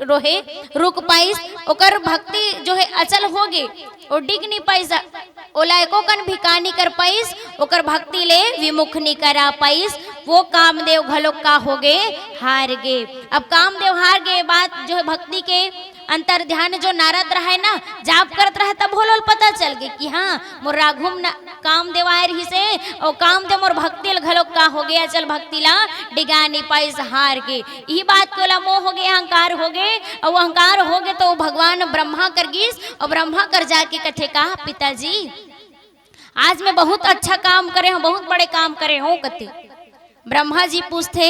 रोहे, रुक पाइस, ओकर भक्ति जो है अचल होगे, वो डिग नहीं पाइस, ओला एको कन भी का नहीं कर पाइस, ओकर भक्ति ले विमुख नहीं करा पाइस। वो कामदेव घलोक का होगे? हार गे। अब कामदेव हार गे, बात जो है भक्ति के अंतर ध्यान जो नारद रहे ना, जाप करत रहे, तब होल पता चल गे कि हाँ, मोर आघू म ना, कामदेव आए रिहिस हे, अउ कामदेव मोर भक्ति ल घलोक का होगे, अचल भक्ति ला डिगा नहीं पाइस, हार गे। इही बात के ओला मोह होगे, अहंकार होगे, अउ अहंकार होगे तो भगवान ब्रह्मा कर गिस, अउ ब्रह्मा कर जाके कथे का, पिताजी, आज मैं बहुत अच्छा काम करे हूँ, बहुत बड़े काम करे हूँ कथे। ब्रह्मा जी पूछथे,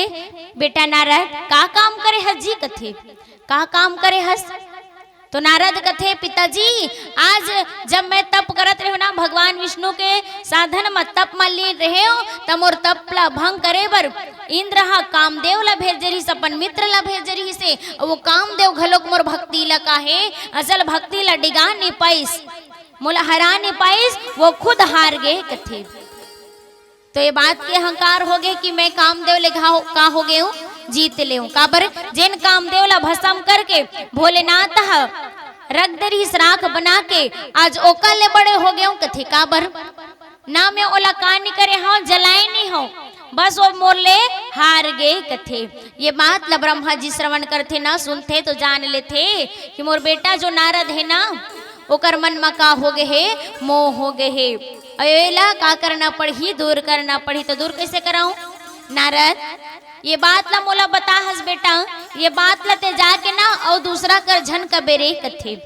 बेटा नारद, का काम करे हस जी कथे, का काम करे हस? तो नारद कथे, पिताजी, आज जब मैं तप करत रहेंव ना, भगवान विष्णु के साधन म, तप म लीन रहेंव, त मोर तप ला भंग करे बर इंद्र ह कामदेव ला भेजे रिहिस, अपन मित्र ला भेजे रिहिस हे। अउ वो कामदेव घलोक मोर भक्ति ला काहे, अचल भक्ति ला डिगा नी पाइस, मोला हरा नी पाइस, वो खुद हार गे कथे। तो ये बात के अहंकार होगे कि मैं कामदेव ले घा-, का होगे हूँ, जीत ले हूँ। काबर? जेन कामदेव ला भस्म करके भोलेनाथ ह रख दे रिहिस राख बना के, आज ओकर ले बड़े होगे हूँ कथे। काबर? ना मैं ओला का नहीं करे हूँ, जलाए नहीं हूँ, बस वो मोर ले हार गे कथे। ये बात ला ब्रह्मा जी श्रवण करथे ना, सुनथे तो जान लेथे कि मोर बेटा जो नारद हे ना, ओकर मन म का होगे हे, मोह होगे हे। अउ एला का करना पड़ही? दूर करना पड़ही। तो दूर कइसे कराऊं? नारद, ये बात ला मोला बता हस बेटा, ये बात ला ते जाके ना अउ दूसरा कर झन कबे रे कथे।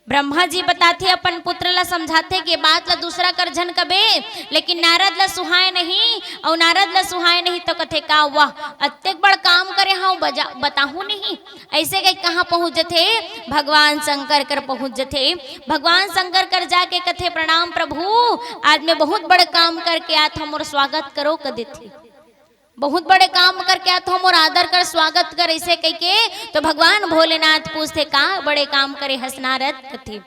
ब्रह्मा जी बताथे, अपन पुत्र ला समझाथे कि ये बात ला दूसरा कर झन कबे, लेकिन नारद ला सुहाय नहीं, अउ नारद ला सुहाय नहीं तो कथे का, वाह, अतेक बड़ काम करे हूँ, बजा-, बताहूँ नहीं। अइसे कहिके कहाँ पहुँच जथे? भगवान शंकर कर पहुँच जथे। भगवान शंकर कर जाके कथे, प्रणाम प्रभु, आज मैं बहुत बड़े काम करके आत हूँ, मोर स्वागत करो, क देथे। बहुत बड़े काम करके आत हूँ, मोर आदर कर, स्वागत कर, अइसे कहिके। तो भगवान भोलेनाथ पूछथे, का बड़े काम करे हस नारद कथे।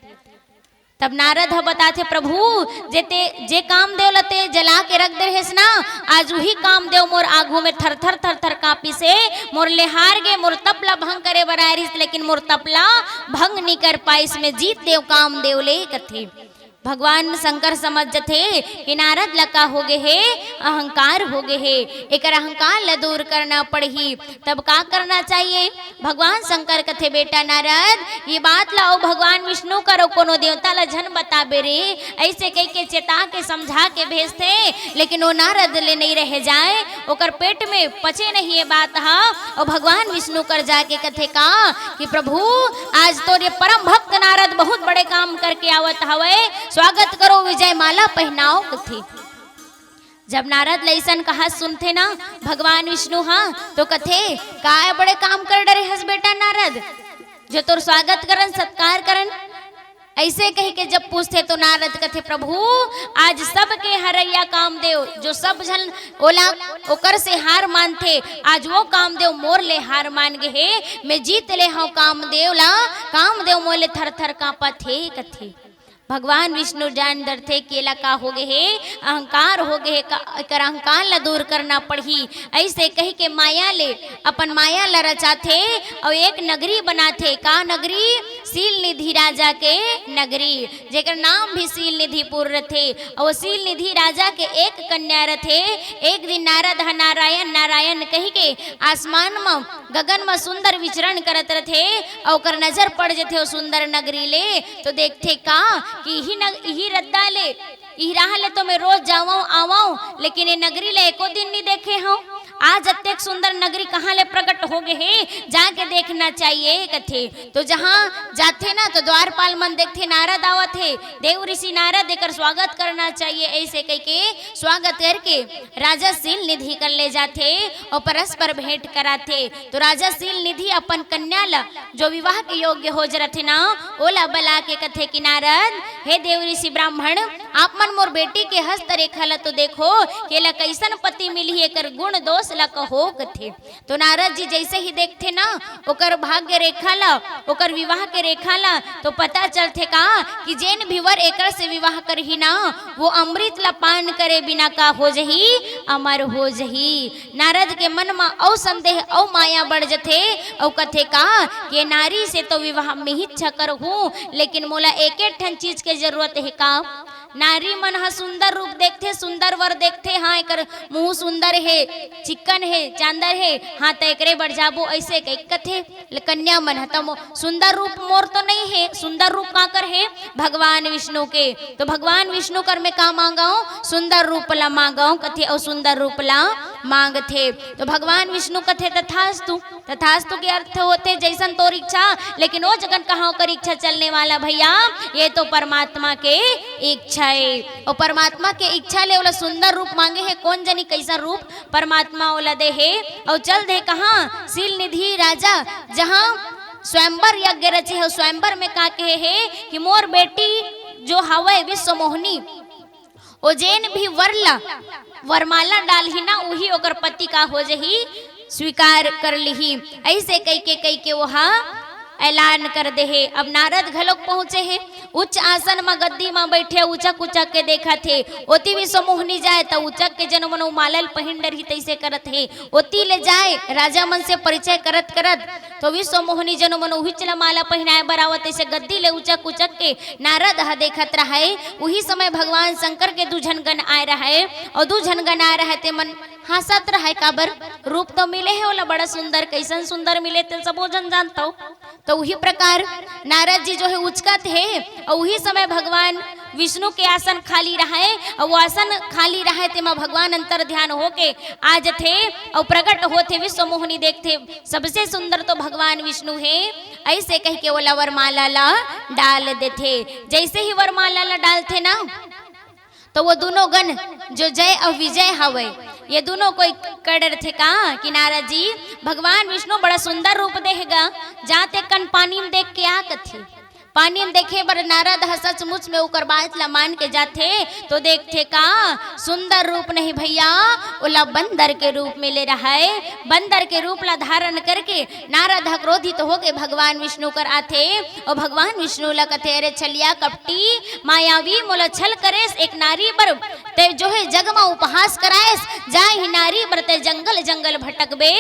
तब नारद ह बताथे, प्रभु, जे ते, जे कामदेव ल ते जला के रख दे रहेस ना, आज उही कामदेव मोर आगू में थर-थर, थर-थर कांपिस हे, मोर ले हार गे, मोर तप ला भंग करे बर आए रहिस, लेकिन मोर तप ला भंग नी कर पाइस, मैं जीत देव कामदेव ले कथे। भगवान शंकर समझ जथे कि नारद ला का होगे हे, अहंकार होगे हे, एकर अहंकार ला दूर करना पड़ही। तब का करना चाहिए? भगवान शंकर कथे, बेटा नारद, ये बात ला अउ भगवान विष्णु करो कोनो देवता ला झन बताबे रे, अइसे कहिके चेता के समझा के भेजथे, लेकिन वो नारद ले नहीं रह जाए, ओकर पेट में पचे नहीं ये बात ह। अउ भगवान विष्णु कर जाके कथे का कि प्रभु, आज तोर ये परम भक्त नारद बहुत बड़े काम करके आवत हवय, स्वागत करो, विजय माला पहनाओ कथे। जब नारद लइसन कहा सुनथे ना भगवान विष्णु हा, तो कथे, "काय बड़े काम कर डरे हस बेटा नारद, जो तोर स्वागत करन, सत्कार करन?" अइसे कहिके जब पूछथे तो नारद कथे, प्रभु, आज सबके हरइया कामदेव, जो सब झन ओला, ओकर से हार मानथे, आज वो कामदेव मोर ले हार मान गे हे। मैं जीत ले हंव कामदेव ला, कामदेव मोर ले थर थर कांपत हे कथे। भगवान विष्णु जान डरथे कि एला का हो गे हे, अहंकार हो गे हे, का, एकर अहंकार ला दूर करना पड़ही। अइसे कहिके माया ले, अपन माया ला रचाथे अउ एक नगरी बनाथे। का नगरी? शील निधि राजा के नगरी, जेकर नाम भी शील निधिपुर रथे। अउ शील निधि राजा के एक कन्या रथे। एक दिन नारद ह नारायण नारायण कहिके आसमान म, गगन म सुंदर विचरण करत रथे। अउ ओकर नजर पड़ जथे ओ सुंदर नगरी ले, तो देखथे का कि इही नग-, इही रद्दा ले, इही राह ले तो मैं रोज जावंव आवंव, लेकिन ये नगरी ले एको दिन नी देखे हंव। आज अतेक सुंदर नगरी कहाँ ले प्रकट हो गे हे, जाके देखना चाहिए कथे। तो जहाँ जाथे ना, तो द्वारपाल मन देखथे नारद आवत हे, देव ऋषि नारद, एकर स्वागत करना चाहिए, अइसे कहिके स्वागत करके राजा शील निधि कर ले जाथे अउ परस्पर भेंट कराथे। तो राजा शील निधि अपन कन्या ला, जो विवाह के योग्य हो ज रथे ना, ओला बला के कथे कि नारद, हे देव ऋषि ब्राह्मण, आप मन मोर बेटी के हस्तरेखा ला तो देखो, के ला कइसन पति मिलही, एकर गुण दोष ला कहो कथे। तो नारद जी जइसे ही देखथे ना ओकर भाग्य रेखा ला, ओकर विवाह के रेखा ला, तो पता चलथे का कि जेन भी वर एकर से विवाह करही ना, वो अमृत ला पान करे बिना का हो जही, अमर हो जही। नारद के मन म अउ संदेह अउ माया बढ़ जथे अउ कथे का कि नारी से तो विवाह मैं ही इच्छा करहूं, लेकिन मोला एके ठन चीज के जरूरत हे का। नारी मन ह सुंदर रूप देखथे, सुंदर वर देखथे, हाँ, एकर मुंह सुंदर हे, चिक्कन हे, चांदर हे, हाँ, त एकरे बर जाबो, अइसे कहि कथे। ले कन्या मन ह त मो-, सुंदर रूप मोर तो नइ हे, सुंदर रूप काकर हे? भगवान विष्णु के। तो भगवान विष्णु कर मैं का मांगंव? सुंदर रूप ला मांगंव कथे, अउ सुंदर रूप ला मांगथे। तो भगवान विष्णु कथे, तथास्तु। तथास्तु के अर्थ होथे जइसन तोर इच्छा, लेकिन ओ जगन कहाँ ओकर इच्छा चलने वाला भैया, ये तो परमात्मा के इच्छा हे। अउ परमात्मा के इच्छा ले ओला सुंदर रूप मांगे हे, कोन जनी कइसन रूप परमात्मा ओला दे हे। अउ चल दे कहाँ? शील निधि राजा, जहाँ स्वयंवर यज्ञ रचे हे। स्वयंवर में का कहे हे कि मोर बेटी जो हवय विश्व मोहनी, ओ जेन भी वर ला वरमाला डालही ना, उही ओकर पति का हो जही, स्वीकार कर लिही। अइसे कहिके, कहिके ओहा ऐलान कर दे हे। अब नारद घलोक पहुंचे हे, उच्च आसन म गद्दी म बइठे, उचक उचक के देखत हे। ओती विश्व मोहनी जाय त उचक के जनो मनो माला ल पहिन डरही तइसे करत हे। ओती ले जाय राजा मन से परिचय करत करत तो विश्व मोहनी जनो मनो उहिच ल माला पहिनाय बर आवत, तइसे गद्दी ले उचक उचक के नारद ह देखत रहय। उही समय भगवान शंकर के दू झन गण आय रहय, अउ दू झन गण आय रहय, ते मन हंसत रहय, काबर रूप तो मिले हे ओला बड़ा सुंदर, कइसन सुंदर मिले तेल सबो झन जानथव। तो उही प्रकार नारद जी जो हे उचकत हे, अउ उही समय भगवान विष्णु के आसन खाली रहय, अउ वो आसन खाली रहय, तेमा भगवान अंतर ध्यान होके आ जथे, अउ प्रकट होथे, विश्व मोहनी देखथे, सबसे सुंदर तो भगवान विष्णु हे, अइसे कहिके ओला वरमाला ला डाल देथे। जइसे ही वरमाला ला डालथे ना, तो वो दूनों गण जो जय अउ विजय हवय, ये दूनों कोई कह डरथे का कि नारद जी, भगवान विष्णु बड़ा सुंदर रूप दे हे गा, जा ते कन पानी म देख के आ कथे। पानी म देखे बर नारद ह सचमुच में ओकर बात ला मान के जाथे, तो देखथे का सुंदर रूप नहीं भैया, ओला बंदर के रूप में ले रहय। बंदर के रूप ला धारण करके नारद ह क्रोधित होके भगवान विष्णु कर आथे अउ भगवान विष्णु ला कथे, अरे छलिया कपटी मायावी, मोला छल करेस एक नारी बर, ते जो हे जग म उपहास कराएस, जा ही नारी बर ते जंगल जंगल भटकबे,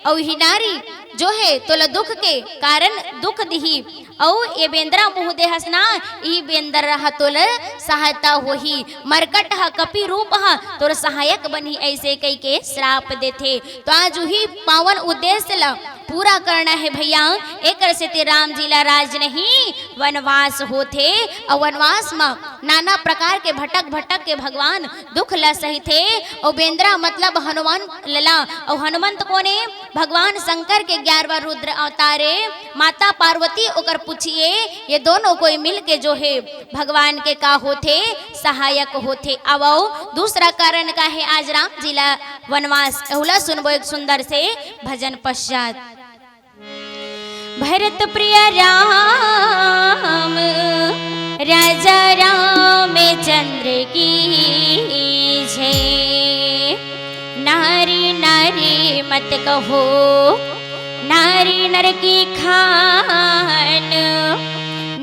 अउ ही नारी जो हे तोला दुख के कारण दुख दिही, अउ ये बेंदरा मुंह दे हस ना, इही बेंदरा ह तोला सहायता होही, मरकट ह कपि रूप ह तोर सहायक बनही, अइसे कहिके श्राप देथे। तो आज उही पावन उद्देश्य ला पूरा करना हे भैया, एकर सेती राम जी ला राज नहीं वनवास होथे। अउ वनवास म नाना प्रकार के भटक भटक के भगवान दुख ला सहिथे। अउ बेंदरा मतलब हनुमान लला, अउ हनुमंत कोने? भगवान शंकर के ग्यारहवाँ रुद्र अवतार ए। माता पार्वती ओकर पूछिए, ये दोनों कोई मिल के जो हे भगवान के का होथे, सहायक होथे। अब अउ दूसरा कारण का हे आज राम जी ला वनवास, एहू ला सुनबो एक सुंदर से भजन पश्चात। भरत प्रिय राम राजा रामचंद्र की जय। नारी नारी मत कहो, नारी नर की खान,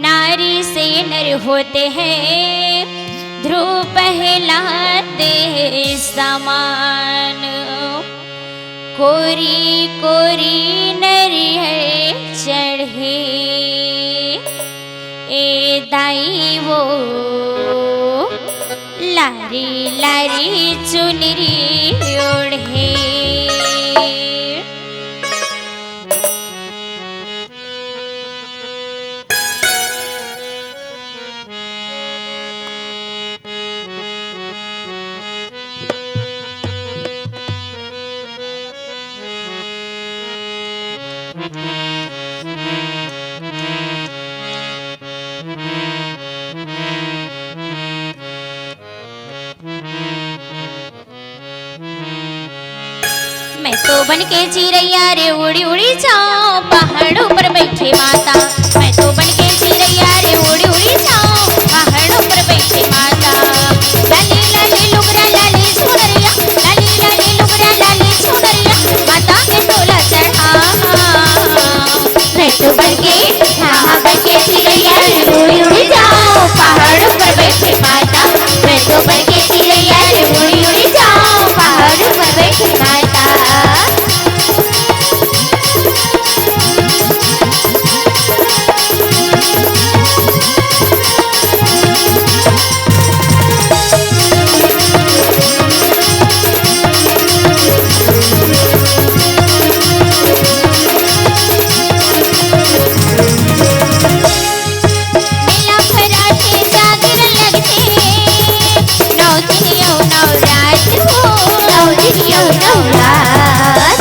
नारी से नर होते हैं ध्रुव प्रहलाद समान। कोरी कोरी नरियर चढ़े, ए दाई वो लारी लारी चुनरी ओढ़े। मैं तो बन के चिरैया रे, उड़ी उड़ी जाऊं पहाड़ों पर बैठे माता। मैं तो बन के चिरैया रे, उड़ी उड़ी जाऊं पहाड़ों पर बैठे माता। लाली लाली लुगरा लाली चुनरिया, लाली लाली लुगरा लाली चुनरिया, माता में तोला चढ़ा। मैं तो बन के, हाँ, हाँ, बन के चिरैया रे, उड़ी उड़ी जाऊं पहाड़ों पर बैठे माता। मैं तो बन के चिरैया रे, उड़ी उड़ी जाऊं पहाड़ों पर बैठे माता। मेला भराथे जागरण लगथे, नौ दिन अउ नौ रात हो। नौ दिन अउ नौ रात।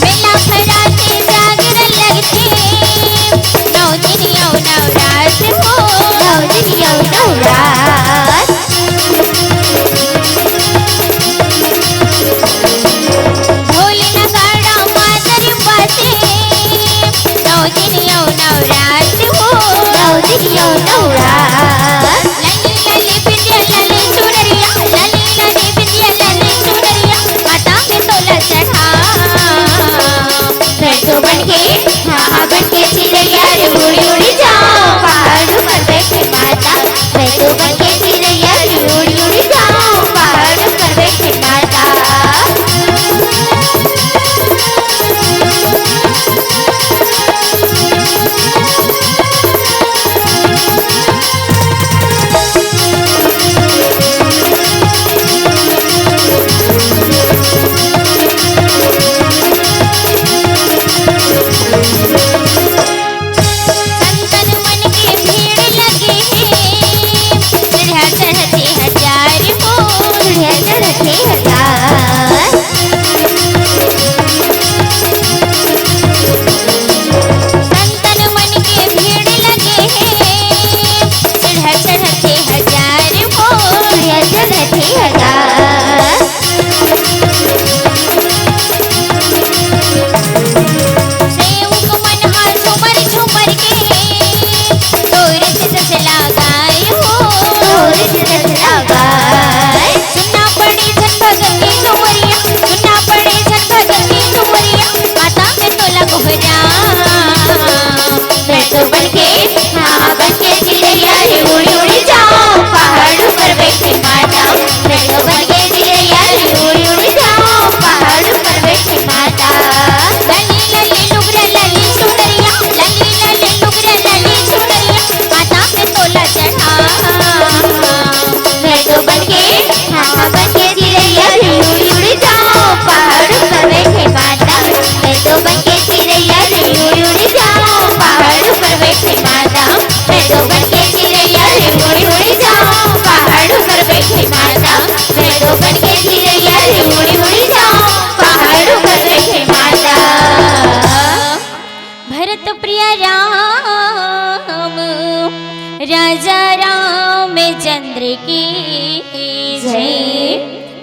मेला भराथे जागरण लगथे, नौ दिन अउ नौ रात हो। नौ दिन अउ नौ रात। ढोल नगाड़ा मादर बाजे, नौ दिन अउ नौ रात हो। नौ दिन अउ नौ रात। लाली लाली बिंदिया लाली चुनरिया, लाली लाली बिंदिया लाली चुनरिया, माता में तोला चढ़ा। मैं तो बन के, हाँ, हाँ, बन के चिरैया रे, उड़ी उड़ी जाऊं पहाड़ों पर बैठे माता। मैं तो बन के चिरैया रे, उड़ी उड़ी जाऊं पहाड़ों पर बैठे माता। संतन मन के भीड़ लगे हे, सीढ़िया चढ़थे हजार हो। सीढ़िया चढ़थे हजार। संतन मन के भीड़ लगे हे, सीढ़िया चढ़थे हजार हो। सीढ़िया चढ़थे हजार। सेवक मन हा झूमर झूमर के तोर से सजला गाय हो। तोर से सजला गाय। सुनना पड़े झन भगत के झूमरिया, सुनना पड़े झन भगत के झूमरिया, माता में तोला गोहरा। मैं तो बन के, हाँ, हाँ, बन के चिरैया रे, उड़ी उड़ी जाऊं पहाड़ों पर बैठे माता। मैं तो बन के चिरैया रे, उड़ी उड़ी जाऊं पहाड़ों पर बैठे माता। लाली लाली लुगरा लाली चुनरिया, लाली लाली लुगरा लाली चुनरिया, माता में तोला चढ़ा। मैं तो बन के, हाँ, हाँ, बन के चिरैया रे, उड़ी उड़ी जाऊं पहाड़ों पर बैठे माता। मैं तो बन के चिरैया रे, उड़ी उड़ी जाऊं पहाड़ों पर बैठे माता। मैं तो बन के चिरैया रे, उड़ी उड़ी जाऊं पहाड़ों पर बैठे माता। मैं तो बन के चिरैया रे, उड़ी उड़ी जाऊं पहाड़ों पर बैठे माता। भरत प्रिय राम, राजा रामचंद्र की जय।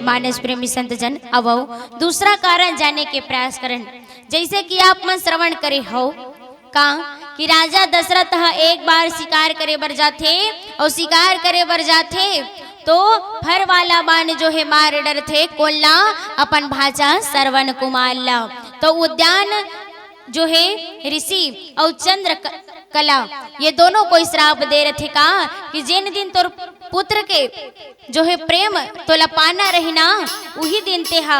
मानस प्रेमी संत जन, अब आओ दूसरा कारण जाने के प्रयास करन। जैसे कि आप मन श्रवण करे हो, का कि राजा दशरथ ह एक बार शिकार करे बर जाथे, अउ शिकार करे बर जाथे तो फर वाला बाण जो हे मार डरथे कोन ला, अपन भांचा श्रवण कुमार ला। तो उद्यान जो हे ऋषि अउ चंद्र क-, कला, ये दोनों कोई श्राप दे रथे का कि जेन दिन तोर पुत्र के जो हे प्रेम तोला पाना रही ना, उही दिन तेहा,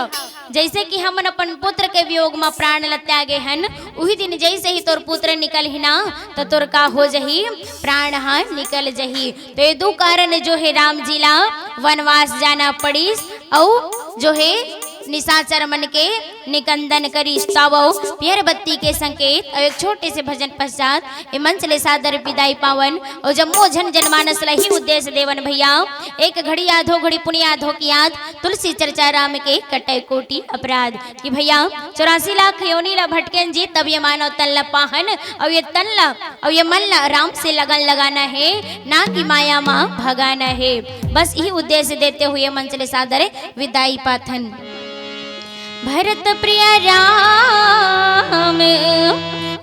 जैसे कि हमन अपन पुत्र के वियोग म प्राण ल त्यागे हन, उही दिन जैसे ही तोर पुत्र निकलही ना, त तोर का हो जही, प्राण ह निकल जही। तो ये दू कारण जो हे राम जी ला वनवास जाना पड़िस, अउ जो हे निशाचर मन के निकंदन करिस। तब पियर बत्ती के संकेत अउ एक छोटे से भजन पश्चात ए मंच ले सादर विदाई पावन अउ जम्मो झन जनमानस ल ही उद्देश्य देवन भैया, एक घड़ी याद हो, घड़ी पुनि याद हो कि याद तुलसी चर्चा राम के कटै कोटि अपराध। कि भैया, चौरासी लाख योनि ल भटकेन जी, तब ये मानव तन ल पाहन, अउ ये तन ल, अउ ये मन ल राम से लगन लगाना हे, ना कि माया म भगाना हे। बस यही उद्देश्य देते हुए मंच ले सादर विदाई पाथन। भरत प्रिय राम,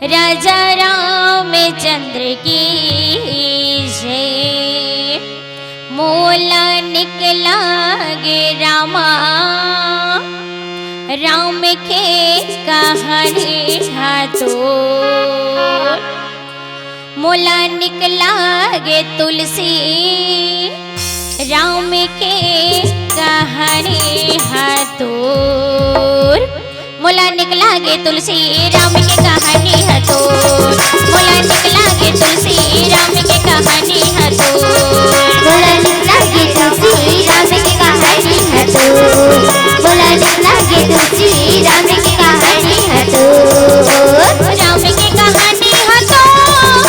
राजा रामचंद्र की जय। मोला निकला गे रामा, राम के कहानी हा तोर। मोला निकला गे तुलसी, राम के कहानी हा तोर। मोला निकला गे तुलसी, राम के कहानी हा तोर। मोला निकला गे तुलसी, राम के कहानी हा तोर। मोला निकला गे तुलसी, राम के कहानी हा तोर। मोला निकला गे तुलसी, राम के कहानी हा तोर। राम के कहानी हा तोर,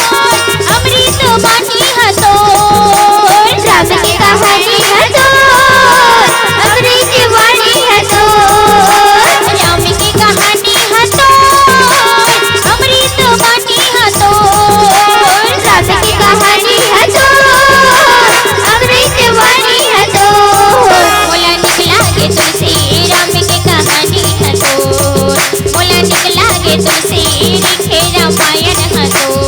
अमृत बानी हा तोर। राम के कहानी हा तोर, अमृत बानी हा तोर। राम के कहानी हा तोर, अमृत बानी हा तोर। राम के कहानी हा तोर, अमृत बानी हा तोर। मोला निकला गे तुलसी, राम के कहानी हा तोर। मोला निकला गे तुलसी, लिखे रामायण हा तोर।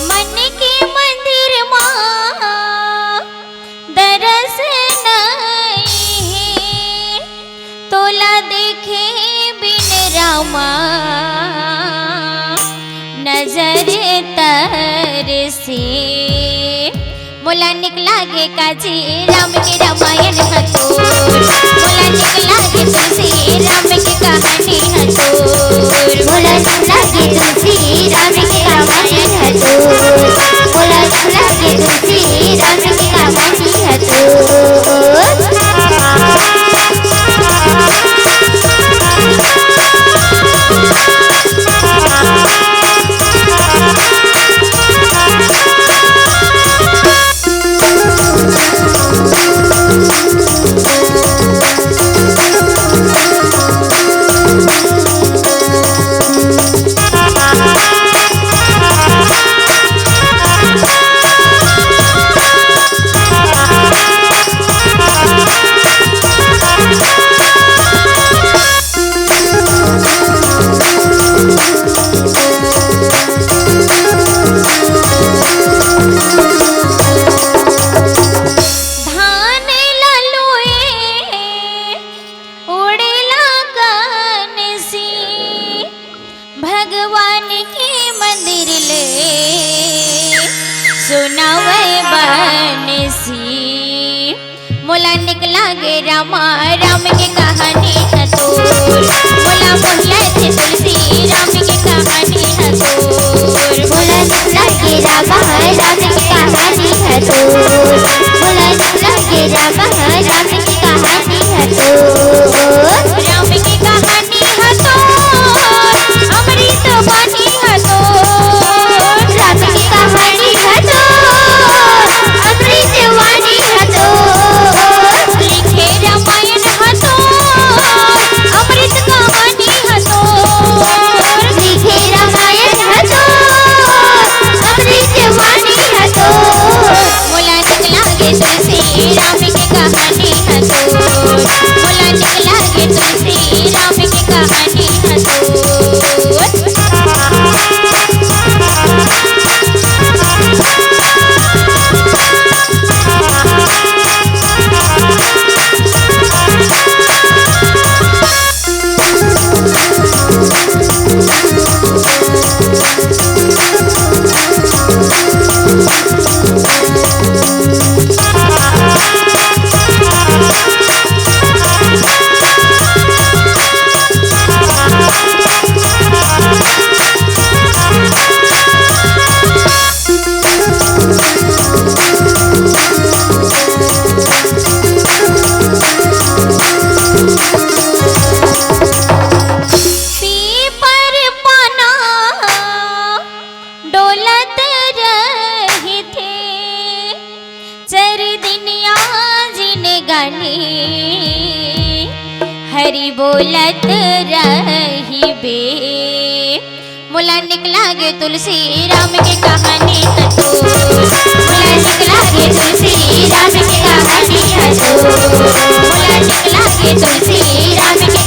मन के मंदिर मा दरस नइ हे, तोला देखे बिन रामा नजर तरसे। मोला निकला गे काजी राम के रामायण हा तोर। मोला निकला गे तुलसी राम के कहानी हा तोर। मोला निकला गे तुलसी राम के कहानी हा तोर। मोला निकला गे तुलसी राम के कहानी हा तोर। धान ला लुए उड़ेला कानसी, भगवान के मंदिर ले सुनावे बंसी। मोला निकला गे रामा राम के कहानी हा तोर। मोला मोहले थे तुलसी राम के कहानी हा तोर। मोला निकला गे हरि बोलत रहिबे। मोला निक लागे तुलसी राम के कहानी ह तो। मोला निक लागे तुलसी राम के कहानी ह तो। मोला निक लागे तुलसी राम के